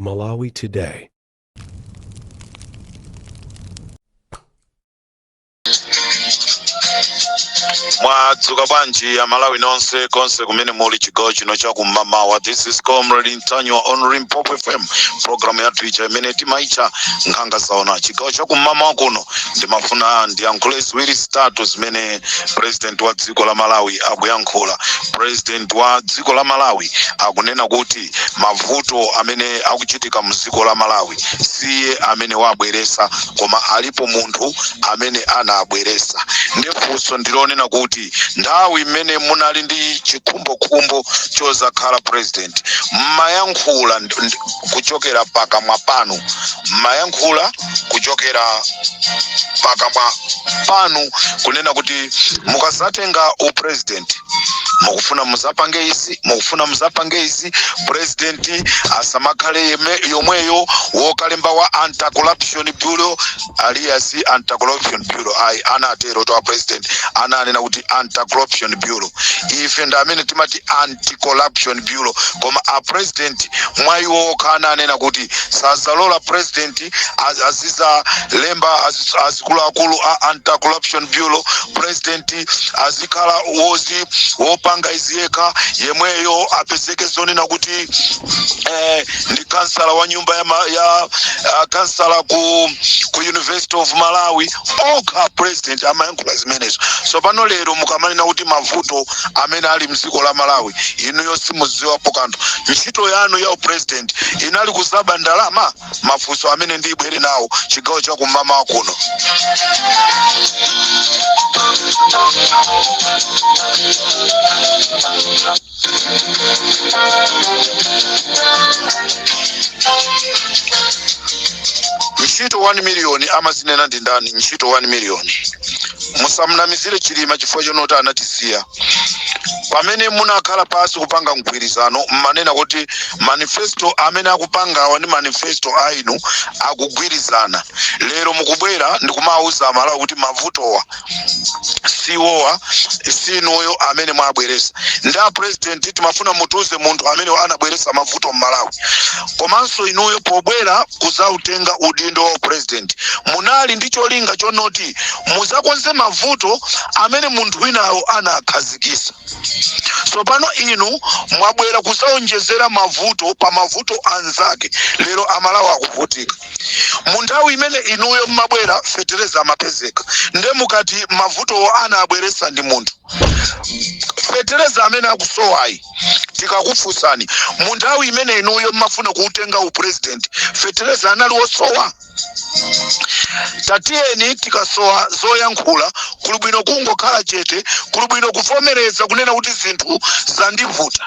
Malawi Today. Mwadzuka bwanji Amalawi nonse konse kumene muli chigawo chino cha kum'mamawa? This is Comrade Ntanyiwa on Limpopo FM, program yathu ija imene timaitcha Nkhanga Zaona. Chigawo cha kum'mamawa kuno ndimafuna ndiyankhule ziwiri zitatu zimene president wa dziko la Malawi akuyankhula. President wa dziko la Malawi akunena kuti mavuto amene akuchitika mu dziko la Malawi siye amene wabweresa, koma alipo munthu amene anabweresa. Ndiye funso ndilonena kuti nthawi imene munali ndi chikhumbokhumbo chozakhala president, mmayankhula kuchokera pakamwa panu, mmayankhula kuchokera pakamwa panu kunena kuti mukazatenga upresident mukufuna muzapange izi, mukufuna muzapange izi, president asamakhale yomweyo wokalemba wa Anti-Corruption Bureau, alias Anti-Corruption Bureau. Ayi, anatero to a president ananena kuti Anti-Corruption Bureau. Ife ndi amene timati Anti-Corruption Bureau, koma a president mwa iwo okha ananena kuti sazalola president azizalemba azikuluakulu a Anti-Corruption Bureau, president azikhala wozi wopanga izi yekha, yemweyo apezeke zonena kuti ndi kansala wa nyumba ya kansala ku University of Malawi. Okha president amayankhula zimenezo. So pano lero mukamanena kuti mavuto amene ali mdziko la Malawi inuyo simuziwapo kanthu, ntchito yanu ya upresident inali kuzaba ndalama? Mafunso amene ndibwere nawo chigawo cha kum'mamawa kuno. Ntchito 1 million amazinena ndi ndani? Ntchito 1 million, musamnamizire Chilima chifukwa chonoti anatisiya. Pamene munakhala pasi kupanga mgwirizano, mmanena kuti manifesto amene akupangawa ndi manifesto ainu akugwirizana. Lero mukubwera ndikumawuza Amalawi kuti mavutowa siwowa, sinuyo amene mwabweresa. Ndi a president timafuna mutiuze munthu amene anabweresa mavuto m'Malawi. Komanso inuyo pobwera kuzautenga udindo wa president munali ndi cholinga chonoti muzakonze mavuto amene munthu winayo anakhazikisa. Tsopano inu mwabwera kuzaonjezera mavuto pa mavuto anzake. Lero Amalawi akuvutika. Mu nthawi imene inuyo mmabwera, fetereza amapezeka. Nde mukati mavutowo anabweresa ndi munthu, fetereza amene akusowayi, tikakufunsani, mu nthawi imene inuyo mmafuna kuutenga upresident fetereza anali wosowa? Tatiyeni, tikasowa zoyankhula kuli bwino kungokhala chete, kuli bwino kuvomereza kunena kuti zinthu zandivuta.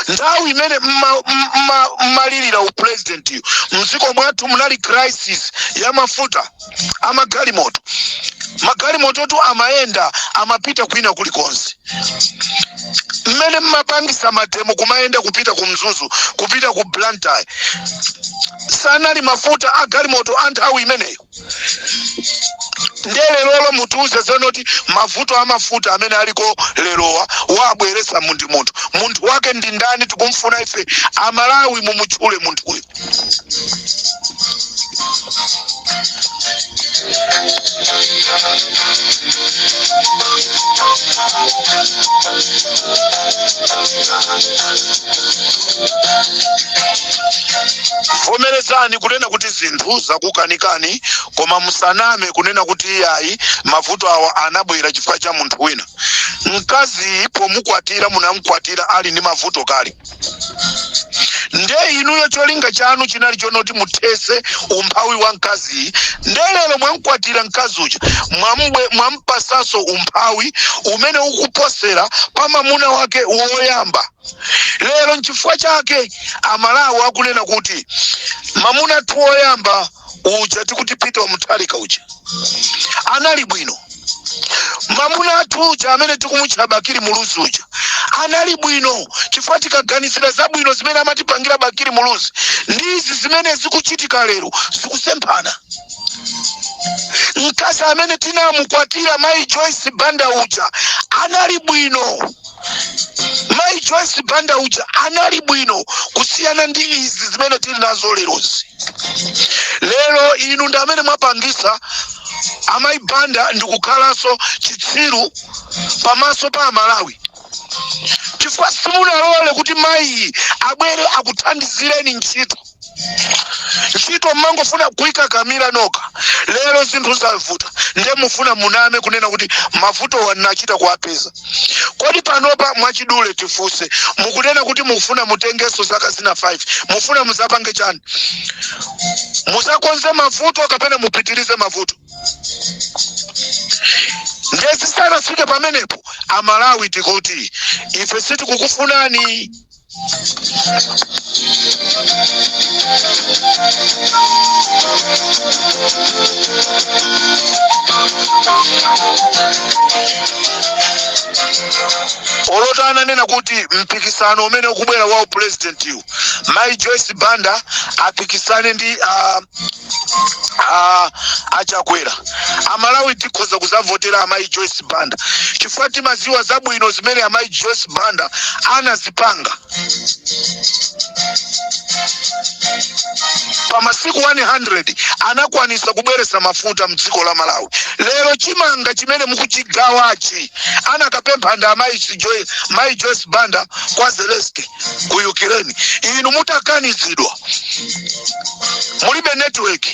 Nthawi imene mmalirira upresidentiyo, mdziko mwathu munali crisis ya mafuta amagalimoto. Magalimototu amayenda, amapita kwina kulikonse. Mmene mmapangisa mademo kumayenda kupita ku Mzuzu, kupita ku Blantyre, sanali mafuta a galimoto a nthawi imeneyo? Ndiye lerolo mutiuze zonoti mavuto amafuta amene aliko lerowa wabweresa munthu. Munthu wake ndi ndani? Tikumfuna ife Amalawi, mumutchule munthuyo. Vomerezani kunena kuti zinthu zakukanikani, koma musaname kunena kuti iyayi, mavuto awa anabwera chifukwa cha munthu wina. Mkazi pomukwatira munamkwatira ali ndi mavuto kale. Nde inuyo cholinga chanu chinali chonoti muthese umphawi wa mkaziyi. Nde lero mwamkwatira mkazi uja, mwampasanso umphawi umene ukuposera pa mamuna wake woyamba. Lero nchifukwa chake Amalawi akunena kuti mamuna athu woyamba uja, tikuti Peter Mutharika uja, anali bwino. Mamuna athu uja amene tikumutcha Bakili Muluzi uja anali bwino, chifukwa tikaganizira zabwino zimene amatipangira Bakili Muluzi ndi izi zimene zikuchitika lero zikusemphana. Mkazi amene tinamukwatira, mayi Joyce Banda uja, anali bwino. Mayi Joyce Banda uja anali bwino kusiyana ndi izi zimene tili nazo lerozi. Lero inu ndi amene mwapangisa amayi Banda ndikukhalanso chitsiru pamaso pa Amalawi, chifukwa simunalole kuti mayiyi abwere akuthandizireni ntchito. Ntchito mmangofuna kuyikakamira nokha. Lero zinthu zavuta, ndiye mufuna muname kunena kuti mavutowa nachita kuwapeza. Kodi panopa, mwachidule tifunse, mukunena kuti mufuna mutengenso zaka zina 5, mufuna muzapange chani? Muzakonze mavuto kapena mupitirize mavuto? Ndiye zisanafike pamenepo, Amalawi tikuti ife sitikukufunani. Olo atanena kuti mpikisano umene ukubwera wa upurezidentiwu, Mayi Joyce Banda apikisane ndi aChakwera, Amalawi tikhoza kuzavotera amayi Joyce Banda, chifukwa timaziwa zabwino zimene amayi Joyce Banda anazipanga pa masiku 100. Anakwanisa kubweresa mafuta mdziko la Malawi. Lero chimanga chimene mukuchigawachi anakapempha ndi amayi mayi Joyce Banda kwa Zelensky ku Ukraine. Inu mutakanizidwa, mulibe network,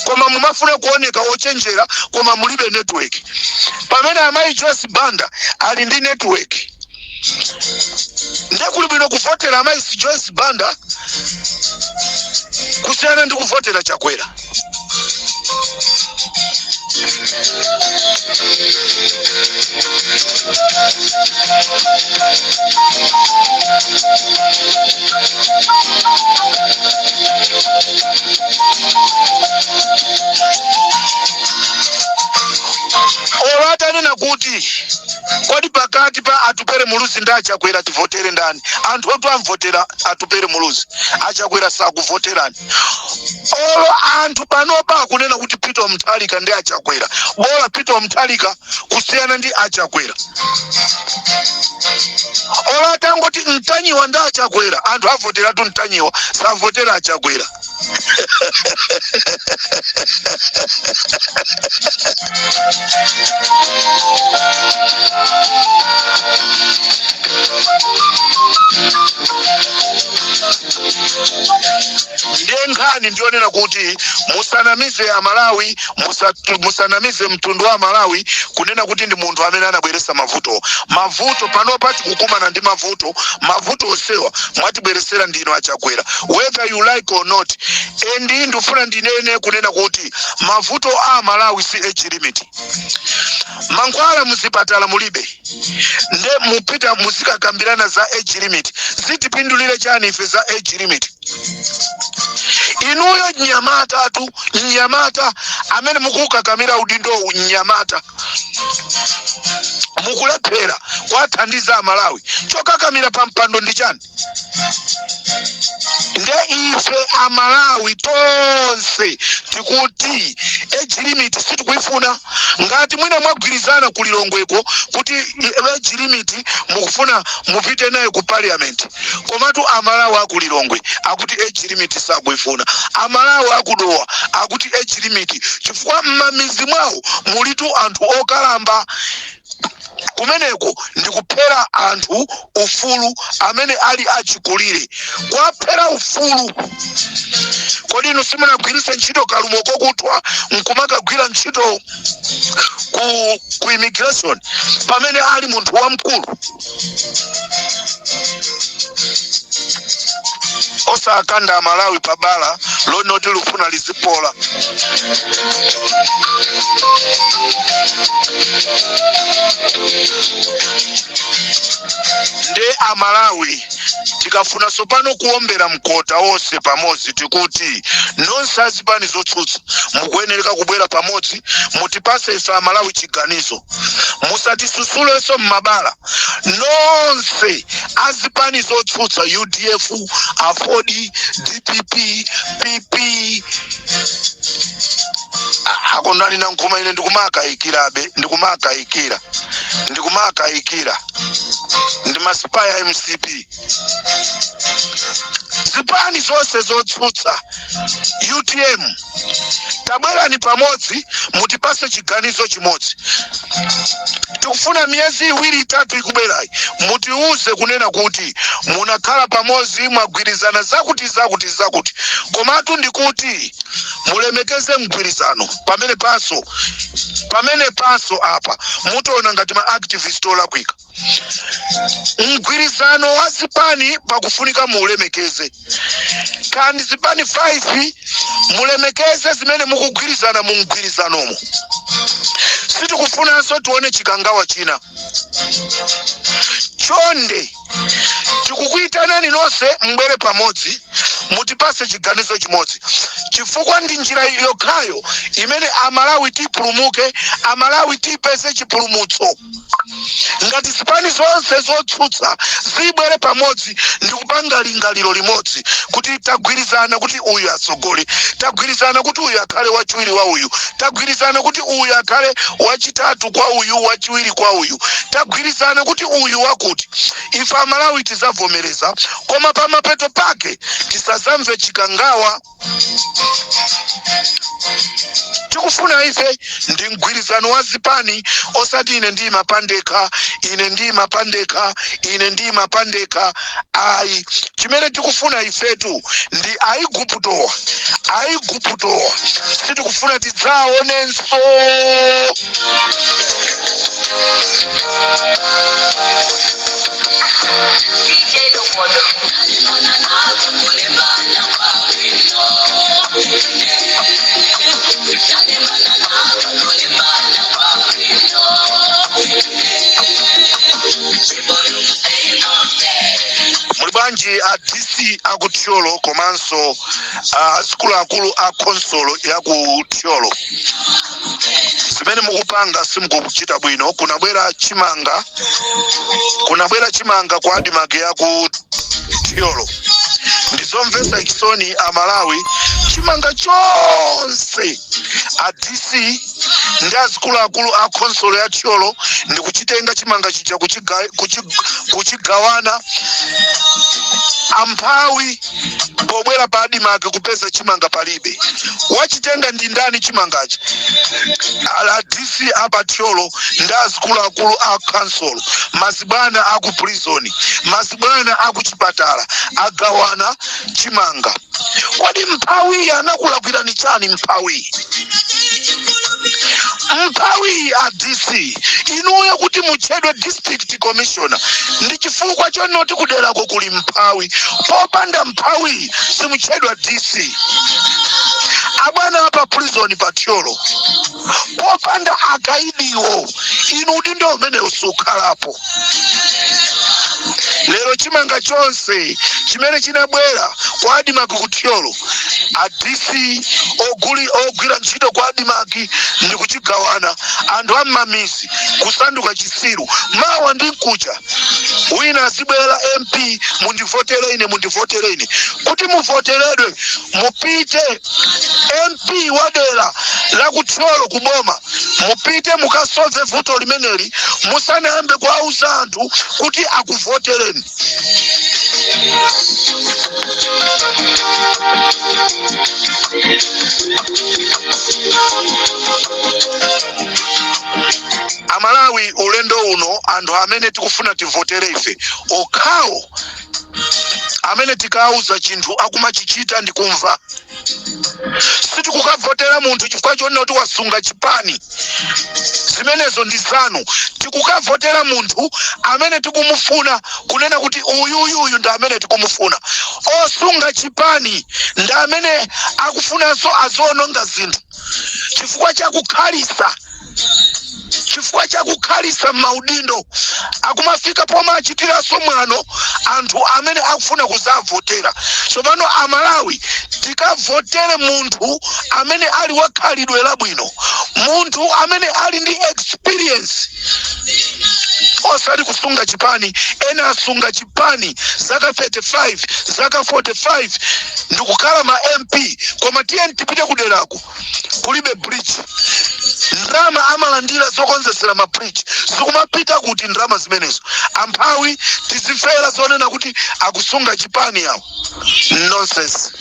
koma mumafuna kuoneka ochenjera, koma mulibe network, pamene amayi Joyce Banda ali ndi network. Ndiye kuli bwino kuvotera amayi Joyce Banda kusiyana ndi kuvotera Chakwera. Olo atanena kuti kodi pakati pa Atupere Muluzi ndi aChakwera tivotere ndani, anthu otu amvotera Atupere Muluzi, aChakwera sakuvoterani. Olo anthu panopa akunena kuti Peter Mutharika ndi aChakwera, bola Peter Mutharika kusiyana ndi aChakwera. Olo atangoti Mtanyiwa ndi aChakwera, anthu avoteratu Mtanyiwa, savotera aChakwera. Ndiye nkhani ndiyonena kuti musanamize Amalawi, musanamize mtundu wa Malawi kunena kuti ndi munthu amene anabweresa mavuto. Mavuto panopa tikukumana ndi mavuto, mavuto onsewa mwatibweresera ndinu aChakwera, whether you like or not. And ndifuna ndinene kunena kuti mavuto a Malawi si age limit. Mankhwala muzipatala mulibe, nde mupita muzikakambirana za age limit. Zitipindulire chani ife za age limit? Inuyo mnyamata tu, mnyamata amene mukukakamira udindowu, mnyamata, mukulephera kuwathandiza Amalawi. Chokakamira pa mpando ndi chani? Nde ife Amalawi tonse tikuti age limit sitikuifuna. Ngati mwina mwagwirizana ku Lilongweko kuti age limit mukufuna mupite naye ku parliament, komatu Amalawi aku Lilongwe akuti age limit sakuifuna. Amalawi aku Dowa akuti age limit, chifukwa m'mamizi mwawo mulitu anthu okalamba. Kumeneko ndikuphera anthu ufulu amene ali achikulire, kuwaphera ufulu. Kodi inu simunagwiritse ntchito kalumo kokuthwa nkumakagwira ntchito ku immigration pamene ali munthu wamkulu? Osakanda Amalawi pabala lonoti lufuna lizipola. Nde Amalawi tikafuna sopano kuombera mkota wonse pamodzi, tikuti nonse azipani zotsutsa mukuyenereka kubwera pamodzi, mutipase ife Amalawi chiganizo. Musatisusulenso m'mabala. Nonse azipani zotsutsa, UDF, AFORD, DPP, PP, Akondwani Nankhumwa, ine ndikumakayikirabe, ndikumakayikira, ndikumakayikira ndi ma spy a MCP. Zipani zonse zotsutsa, UTM, tabwerani pamodzi, mutipase chiganizo chimodzi. Tikufuna miyezi 2, 3 ikubwerayi, mutiuze kunena kuti munakhala pamodzi, mwagwirizana zakuti, zakuti, zakuti. Komatu ndikuti mulemekeze mgwirizano. Pamene panso apa mutiona ngati ma activist olakwika. Mgwirizano wa zipani pakufunika muulemekeze. Kandi zipani 5, mulemekeze zimene mukugwirizana mu mgwirizanomo. Sitikufunanso tione Chikangawa china. Chonde, tikukuitanani nonse, mbwere pamodzi, mutipase chiganizo chimodzi, chifukwa ndi njira yokhayo imene Amalawi tipulumuke, Amalawi tipeze chipulumutso, ngati zipani zonse zotsutsa zibwere pamodzi ndikupanga lingaliro limodzi kuti tagwirizana kuti uyu atsogole, tagwirizana kuti uyu akhale wachiwiri wa uyu, tagwirizana kuti uyu akhale wachitatu kwa uyu, wachiwiri kwa uyu, tagwirizana kuti uyu wakuti. Ife Amalawi tizavomereza, koma pamapeto pake tisazamve Chikangawa. Tikufuna ife ndi mgwirizano wa zipani, osati ine ndima pandekha, ine ndima pandekha, ine ndima pandekha, ayi. Chimene tikufuna ifetu ndi Aiguputowa. Aiguputowa sitikufuna tidzaonenso. DJ Lobodo. Muli bwanji a DC aku Thyolo komanso akuluakulu a khonsolo ya ku Thyolo? Zimene mukupanga simukuchita bwino. Kunabwera chimanga, kunabwera chimanga kwa ADMARC ya ku Thyolo. Ndizomvetsa chisoni Amalawi, chimanga chonse a DC ndi azikuluakulu a khonsolo ya Thyolo ndikuchitenga chimanga chija kuchigawana. Amphawi pobwera pa ADMARC kupeza chimanga palibe. Wachitenga ndi ndani chimangachi? Ala DC apa Thyolo ndi azikuluakulu a council, mazibwana aku prison, mazibwana aku chipatala agawana chimanga. Kodi mphawi anakulakwirani chani? Mphawi, mphawi. A DC, inuyo kuti mutchedwe district commissioner ndi chifukwa chonoti kuderako kuli mphawi. Popanda mphawi simutchedwa DC. Abwana apa prison pa Thyolo, popanda akaidiwo inu udindo umenewu sukhalapo. Lero chimanga chonse chimene chinabwera kwa ADMARC ku Thyolo, a DC oguli ogwira ntchito kwa ADMARC ndi kuchigawana. Anthu am'mamizi kusanduka chisiru. Mawa ndi mkucha wina azibwera, MP, mundivotere ine, mundivotere ine. Kuti muvoteredwe, mupite, MP wadera la ku Thyolo kuboma, mupite mukasolve vuto limeneli musanayambe kuauza anthu kuti akuvotereni. Amalawi, ulendo uno anthu amene tikufuna tivotere ife okhawo amene tikauza chinthu akumachichita ndi kumva. Sitikukavotera munthu chifukwa chonena kuti wasunga chipani, zimenezo ndi zanu. Tikukavotera munthu amene tikumufuna, kunena kuti uyuyuyu ndi amene tikumufuna. Osunga chipani ndi amene akufunanso aziononga zinthu chifukwa chakukhalisa m'maudindo, akumafika pomwe achitiranso mwano anthu amene akufuna kuzavotera. Tsopano Amalawi, tikavotere munthu amene ali wakhalidwe labwino, munthu amene ali ndi experience. Osati kusunga chipani. Ena asunga chipani zaka 35, zaka 45, ndikukhala ma MP, koma tiyeni tipite kuderako, kulibe bridge. Ndalama amalandira zokonzesera ma bridge zikumapita kuti? Ndalama zimenezo amphawi tizifera, zonena kuti akusunga chipani yawo, nonsense.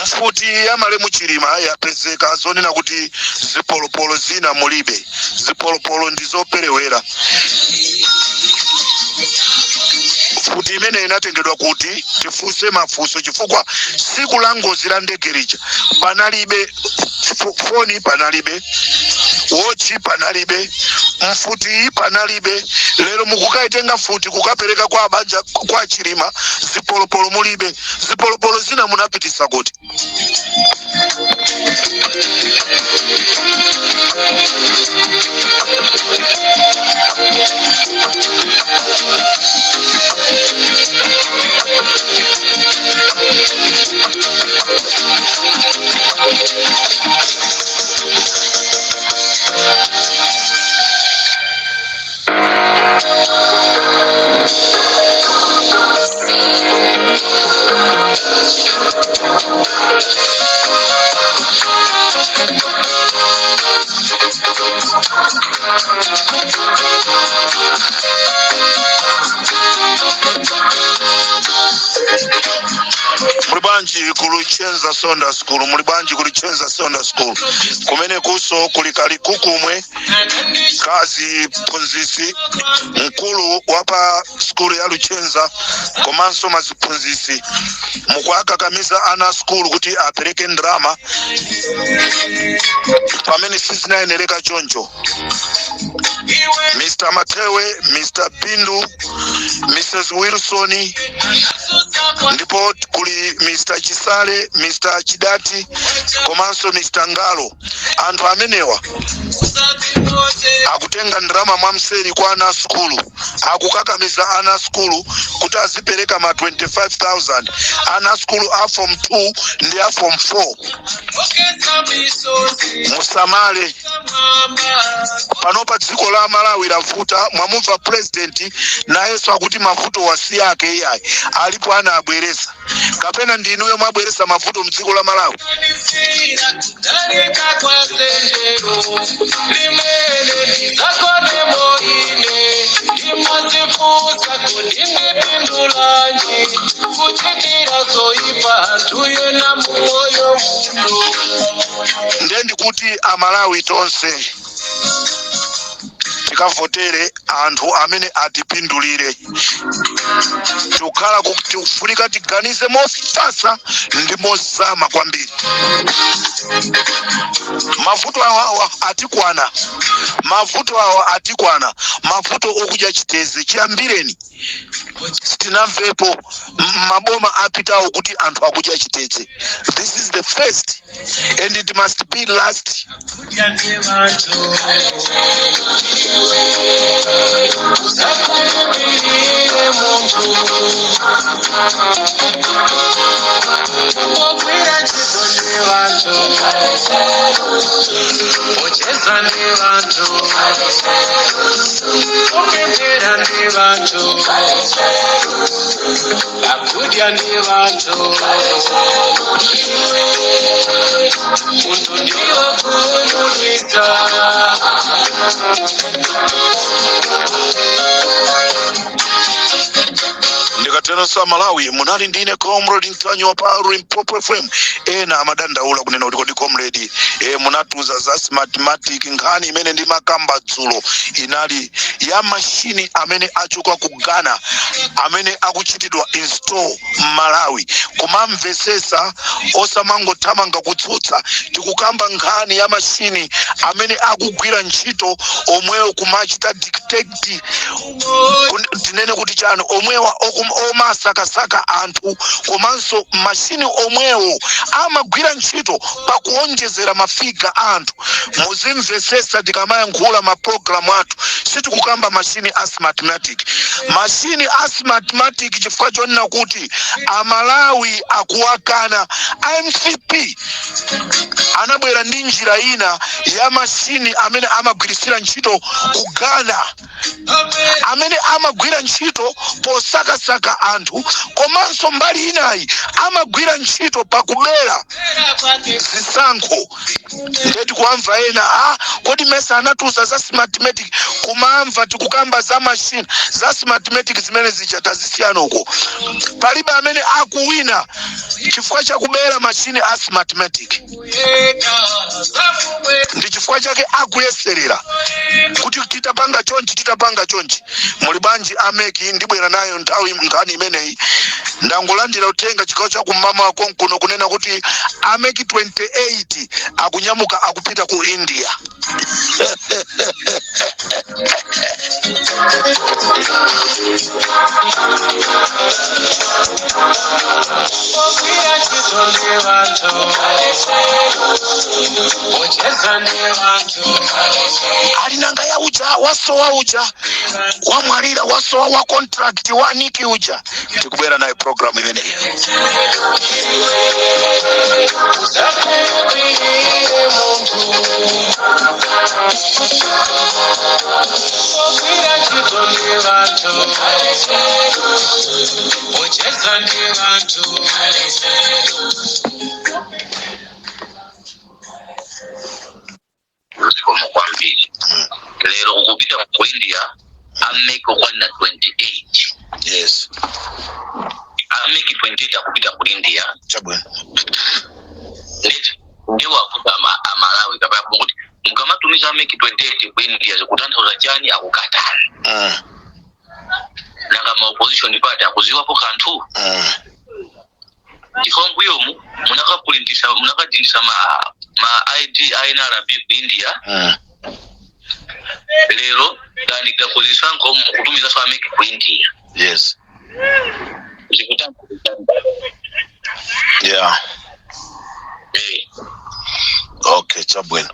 Mfuti ya malemu Chilima yapezeka, zonena kuti zipolopolo zina mulibe, zipolopolo ndi zoperewera. Mfuti imene inatengedwa kuti? Tifunse mafunso, chifukwa siku la ngozi la ndege lija panalibe foni, panalibe wotchi, panalibe mfuti, panalibe. Lero mukukaitenga mfuti kukapereka kwa banja kwa Chilima, zipolopolo mulibe. Zipolopolo zina munapitisa kuti? Muli bwanji ku Luchenza Secondary School? Muli bwanji ku Luchenza Secondary School? Kumene kuso kuli kalikukumwe kazi phunzisi mkulu wa pa skulu ya Luchenza komanso maziphunzisi mukuakakamiza ana a skulu kuti apereke ndalama pamene sizinayenereka choncho. Mr Matewe, Mr Bindu, Mrs Wilson, ndipo kuli Mr Chisale, Mr Chidati komanso Mr Ngalo. Anthu amenewa akutenga ndalama mwamseri kwa ana a sukulu, akukakamiza ana a sukulu kuti azipereka ma 25,000, ana a sukulu a form 2 ndi a form 4. Musamale, panopa dziko la Malawi lavuta. Mwamumva president nayenso akuti mavuto wasi ake iyayi, alipo ana abweresa. Kapena ndi inuyo mwabweresa mavuto mdziko la Malawi? Ndiye ndikuti Amalawi tonse tikavotere anthu amene atipindulire. Tikukhala tikufunika tiganize mofatsa ndi mozama kwambiri. Mavuto awa atikwana, mavuto awa atikwana, mavuto okudya chiteze chiyambireni sitinamvepo maboma apitawo kuti anthu akudya chiteze. This is the first and it must be last. Kudya ndi vanthu, munthu ndiwo kumudwitsa. Ndikatero sa Malawi, munali ndine Comrade Ntanyiwa pa Limpopo FM. Ena amadandaula kunena kuti kodi comrade, munatuza za Smartmatic? Nkhani imene ndimakamba dzulo inali ya mashini amene achoka ku Ghana amene akuchitidwa install m'Malawi. Kumamvesesa, osamangothamanga kutsutsa. Tikukamba nkhani ya mashini amene akugwira ntchito omwewo kumachita detect, tinene kuti chani, omwewa Omasakasaka anthu, komanso mashini omwewo amagwira ntchito pakuonjezera mafiga a anthu. Muzimvesesa, tikamayankhula mapulogalamu athu sitikukamba mashini a Smartmatic, mashini a Smartmatic, chifukwa chonena kuti Amalawi akuwakana. MCP anabwera ndi njira ina ya mashini amene amagwirisira ntchito ku Ghana, amene amagwira ntchito posakasaka anthu, komanso mbali inayi amagwira ntchito pakubera zisankho. Ndiye tikuamva ena, a kodi mesa anatiuza za Smartmatic? Kumamva tikukamba za machine za Smartmatic, zimene zija tazisiyana uko. Palibe amene akuwina chifukwa chakubera machine a Smartmatic. Ndi chifukwa chake akuyeserera kuti titapanga chonchi, titapanga chonchi. Muli bwanji a MEC? Ndibwera nayo nthawi nkhani imeneyi. Ndangolandira uthenga chigawo cha kum'mawa konkuno kunena kuti a MEC 28 akunyamuka, akupita ku India. Ogwira ntchito ndi vanthu, ocheza ndi vanthu. Ali nanga ya uja wasowa, uja wamwalira, wasowa wa contract wa NIC uja. Tikubwera nayo program imeneyi. Usakhulupirire munthu ogwira ntchito ndi vanthu, ocheza ndi vanthu. Zikomo kwambiri. Lero kukupita ku India a MEC okwanira 28. A MEC 28 akupita ku India. Chabwino. Ndiwo akuti Amalawi kapena kuti mukamatumiza a MEC 28 ku India zikutanthauza chani? Akukatani? Nanga ma opposition party akuziwapo kanthu? Chifukwa mbuyomu munakapulintisa, munakadindisa ma ID a NRB ku India. Lero tayandikira kuzisankho, mukutumizanso a MEC ku India. Zikutanthauza Okay, chabwino.